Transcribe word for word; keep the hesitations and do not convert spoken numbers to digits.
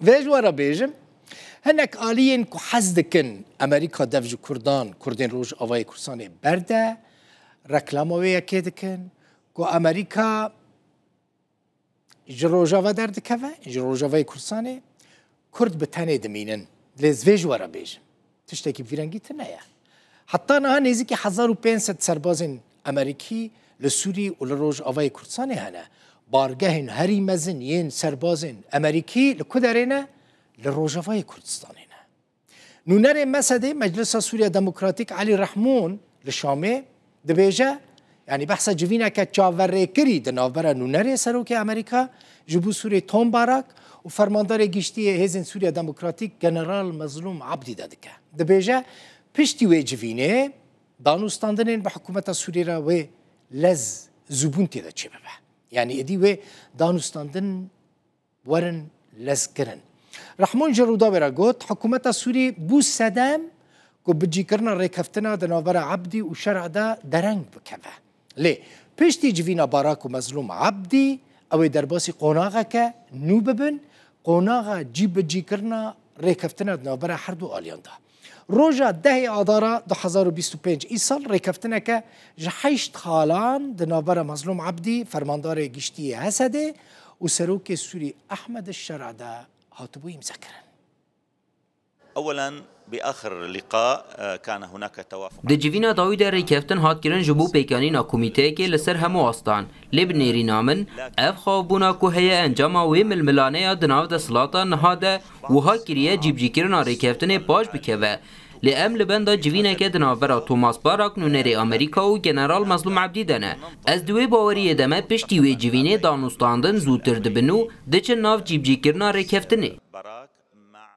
Vê ji we re bêjim, hinek aliyên ku hez dikin Amerîka dev ji Kurdan, Kurdên Rojavayê Kurdistanê berde, reklama wê yekê dikin, ku Amerîka ji Rojava derdikeve, ji Rojavayê Kurdistanê, Kurd bi tenê dimînin. Lê ez vê ji we re bêjim. Tiştekî bi vî rengî tune ye. Heta niha nêzîkî hezar û pênc sed serbazên Amerîkî li Sûrî û li Rojavayê Kurdistanê hene. Bargehên herî mezin yên serbazên Amerîkî li ku derê ne? Li Rojavayê Kurdistanê ne. Nûnerê MSD'ê, Meclisa Sûriya Demokratîk, Elî Rehmûn li Şamê dibêje, yanî behsa civîneke çaverêkirî di navbera nûnerê serokê Amerîka ji bo Sûriyê Tom Barak û fermandarê giştî yê Hêzên Sûriya Demokratîk General Mezlûm Abdî de dike. Dibêje, piştî wê civînê danûstandinên bi hikûmeta Sûriyê re wê lez zûbûn tê de çêbibe. Yanî êdî wê danûstandin werin lezkirin. Rehmûn ji Rûdawê re got, hikûmeta Sûrî bû sedem ku bi cîkirina rêkeftina di navbera Ebdî û Şer'a de dereng bikeve. Lê piştî civîna Barak û Mezlûm Ebdî, ew ê derbasî qonaxeke nû bibin, qonaxa cîbicîkirina rêkeftina di navbera her du aliyan de. Roja dehê Adara du hezar û bîst û pênc îsal rêkeftineke ji heşt xalan di navbera Mezlûm Ebdî, fermandarê giştî yê HSD'ê û serokê Sûrî Ehmed Şer'a de hatibû îmzekirin. أولا بآخر لقاء آه، كان هناك توافق Di civîna dawî de rêkeftin hat kirin ji bo pêkanîna komîteyekê li ser hemû astan. Lê bi nêrîna min, ev xawbûna ku heye encama wê milmilaneya di nav desthilata niha de wiha kiriye cîbicîkirina rêkeftinê paş bikeve. Lê em li benda civîneke di navbera Thomas Barak, nûnerê Amerîka û General Mezlûm Ebdî de ne. Ez di wê baweriyê de me piştî wê civînê danûstandin zûtir dibin û diçin nav cîbicîkirina rêkeftinê. براك مع